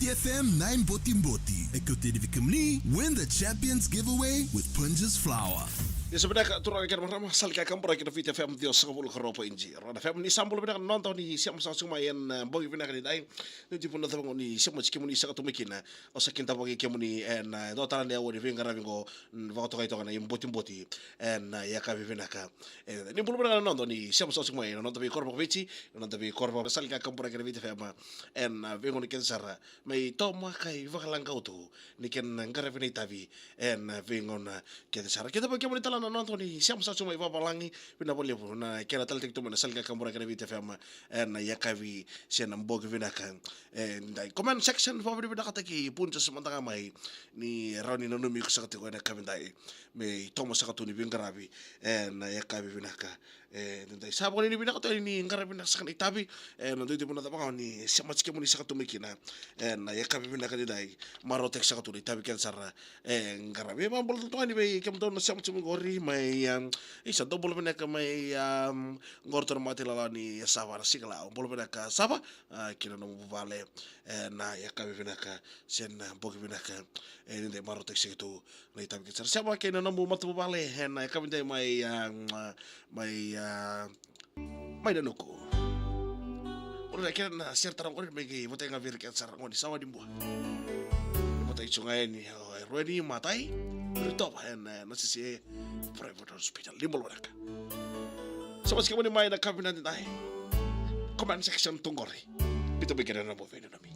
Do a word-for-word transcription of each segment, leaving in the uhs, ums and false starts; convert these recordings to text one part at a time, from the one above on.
F M nine Botiboti. E kauta yani vei kemuni, win the Champions Giveaway with Punjas Flour. Ni sa vinaka turaga kei na marama, sa laki kaburaki na Viti F M ciwasagavulu ka rua poidi zero na F M. Ni sa bula vinaka na noda, ni sema saka tiko mai ena, e, bogi vinaka nidai. Ni tiko na cava qo ni sema tiko kemuni saka tu mai kina. Au sa kidavaki kemuni ena, e, dua tale na aua ni veiqaravi qo, vakatokai toka na iBotiboti ena, e, yakavi vinaka. E, ni bula vinaka na noda, ni sema saka tiko mai na noda veikoro vakaViti, na noda veikoro vaka, sa laki kaburaki na Viti F M ena, e, veigauna kece sara, me i tomaka i vakalagautu ni kena qaravi na itavi ena, e, veigauna kece sara. Kidavaki kemuni tale na noda ni sema saka tiko mai vavalagi, vinaka vakalevu na kena taleitaki tu mai na sa laki kaburaki na Viti F M ena, e, yakavi se na bogi vinaka. E, dai comment section, vakavinavinakataki Punjas mada ga mai ni rawa ni nanumi iko saka tiko ena yakavi dai. Me i tomaka saka tu ni veiqaravi ena, e, yakavi vinaka. E, dai sa vakanuinui vinaka tu ni qaravi vinaka saka na itavi. E, na dui tu mai na cava qo ni sema tiko kemuni saka tu mai kina ena, e, yakavi vinaka nidai. Marautaki saka tu na itavi kece sara, e, qaravi. E, vakabula tale tu ga yani vei kemudou na sema tiko mai qori mai, um, isa, dou bula vinaka mai, um, qori tu na mata i lala ni Sava, na Sigalau. Bula vinaka Sava, a, kei na nomu vuvale ena, e, yakavi vinaka se na bogi vinaka. E, ni dai marautaki saka tu na itavi kece sara. Sema kei na nomu matavuvale ena, e, yakavi dai mai, a, mai, a, mai Nanuku. Ora na kena na sere tara qori me qai votai ga vei ira kece sara qo ni Sawa ni Bua. Votai tu ga yani o Erweni Matai Ritova ena, e, Nasese Private Hospital. Ni bula vinaka. Sema tiko kemuni mai na yakavi nidai. Comment section tu qori. Biuta mai kina na nomu veinanumi.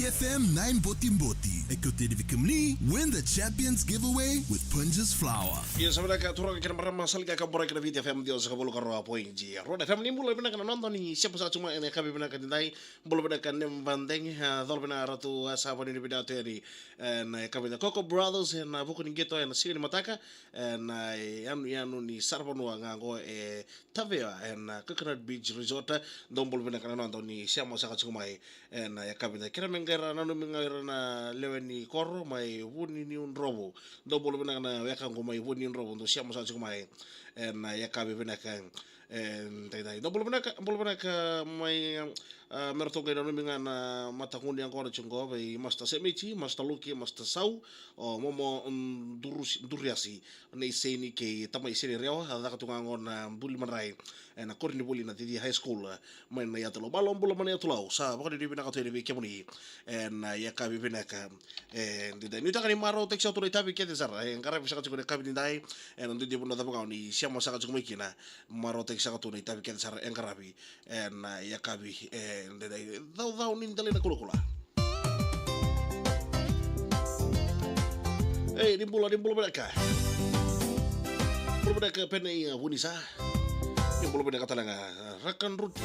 F M nine Botiboti e kauta yani vei kemuni Win the Champions Giveaway with Punjas Flour. Ia, sa vinaka turaga kei na marama, sa leqa ka bora kina Viti F M, ciwasagavulu ka rua point rua na F M. Ni bula vinaka na noda, ni sema saka tiko mai ena yakavi vinaka nidai. Bula vinaka Neva Degi, a, cola vinaka Ratu, a, sa vani ni vinaka tu yani ena yakavi nidai. Coco Brothers ena vuku ni qito ena siga ni mataka, ena yanuyanu ni saravanua ga qo e Tavea ena Coconut Beach Resort. Dou bula vinaka na noda ni sema saka tiko mai ena yakavi nidai. Kei na me qai ra nanumi ga ira na lewe ni koro mai Vuniniudrovu. Dou bula vinaka na wekaqu mai Vuniniudrovu, dou sema saka tiko mai ena yakavi vinaka. E, daidai. Dou bula vinaka, bula vinaka mai, a, me ratou qai nanumi ga na matagunu yaqona tiko qo vei Master Semiti, Master Luki, Master Sau, o Momo, mm, Durusi, Duriasi, nei Seni kei tamai Seni Rewa, a caka tu ga qo na buli madrai ena koronivuli na Cici High School, mai na Yatu Lau. Malo bula mai na Yatu Lau, sa vakanuinui vinaka tu yani vei kemuni ena yakavi vinaka. E, daidai. Nuitaka ni marautaki saka tu na itavi kece sara e qaravi saka tiko ena yakavi nidai, ena dui dui vanua cava ga o ni sema saka tiko mai kina. Marautaki saka tu na itavi kece sara e qaravi ena yakavi, e, daidai. Caucau ni delai na kulakula. Ei, ni bula, ni bula vinaka. Bula vinaka Pene, ia, Vunisa. Ni bula vinaka tale ga, a, Raka Druti.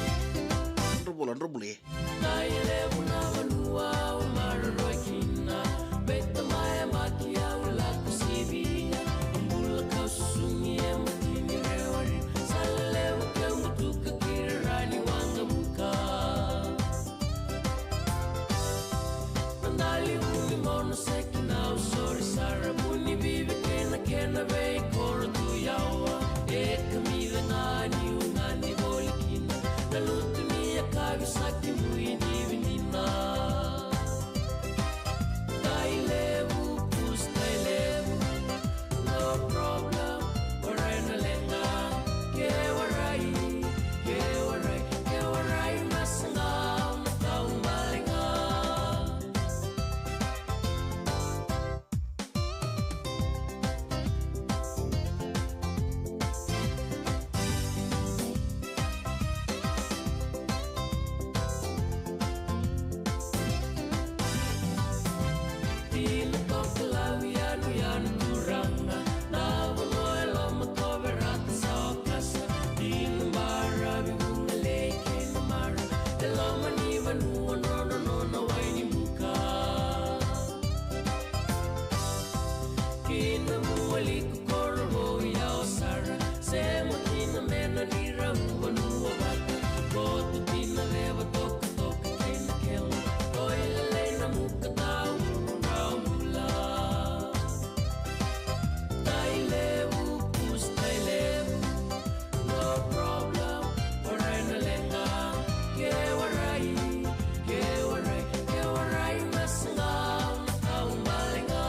Dro bula, dro bula. Dai levu na vanua au maroroi kina. Beta mai e maki au lako sivia. Bula kau susumi e matini rewari. Sa levu keu butuka kira rani wanga buka. Na dali vuni mono seki na usori sara vuni vivi kena kena vei koro tu yawa. E kamica ga ni ugani voli kina. Na lutu ni yakavi saki mui ni vinina. Dai levu, pus dai levu. No problem, warai na leqa. Ke warai, ke warai, ke warai na saqa, na kau baleqa. Dina toka lavi yanuyanu turaga, na vanua e loma ko Verata sa okasa. Dina baravi vugalei kei na mara, e loma ni vanua nona nona wai ni buka. Kina mua liku koro vou yawa sara, sema kina mena ni rau vanua vata. Koto kina leva toka toka kei na kela, koi lelei na muka tau rau bula. Dai levu, pus dai levu. No problem, warai na leqa. Ke warai, ke warai, ke warai na saqa, na kau baleqa.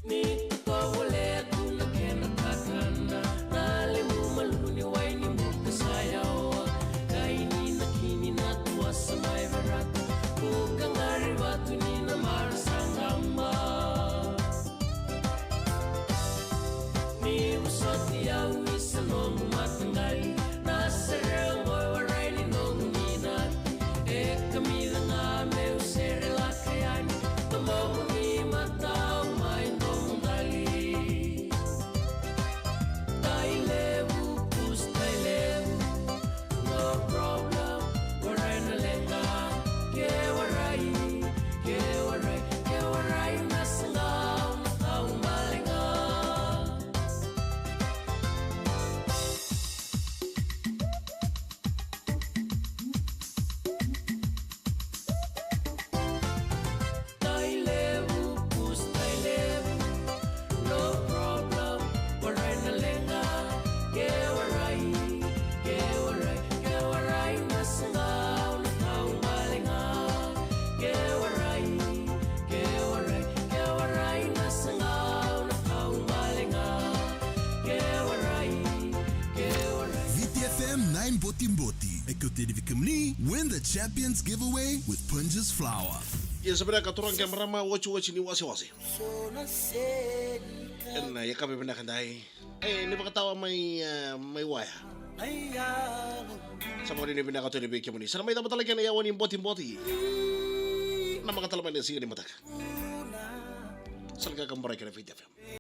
Ni tovolea tu na kena kakana, na levu malu ni wai ni buka sa yawa. Kai ni na kini na tuasa mai Verata, buka qari vatu ni na mara sa qaba. Ni vosoti au isa nomu mataqali, na sere oqo e warai ni nomu ninati. E kamica ga meu sere laka yani, tobomu ni mata au mai domo dali. Dai levu, pus dai levu. No problem, warai na leqa. Ke warai, ke warai, ke warai na saqa, na kau baleqa. Dai levu, pus dai levu. No problem, warai na leqa. Ke warai, ke warai, ke warai na saqa, na kau baleqa. Ke warai, ke warai, ke warai na saqa, na kau baleqa. Ke warai, ke warai. Viti F M nine Botiboti e kauta yani vei kemuni Win the Champions Giveaway with Punjas Flour. Ia, sa vinaka turaga kei na marama, otioti ni wasewase. Ena yakavi vinaka dai. E, ni vakatawa mai, e, mai waya. Sa vakanuinui vinaka tu yani vei kemuni. Sa na mai cava tale kena yawa ni botiboti. Na maka tale mai na siga ni mataka. Sa na kaka mora kena Viti F M.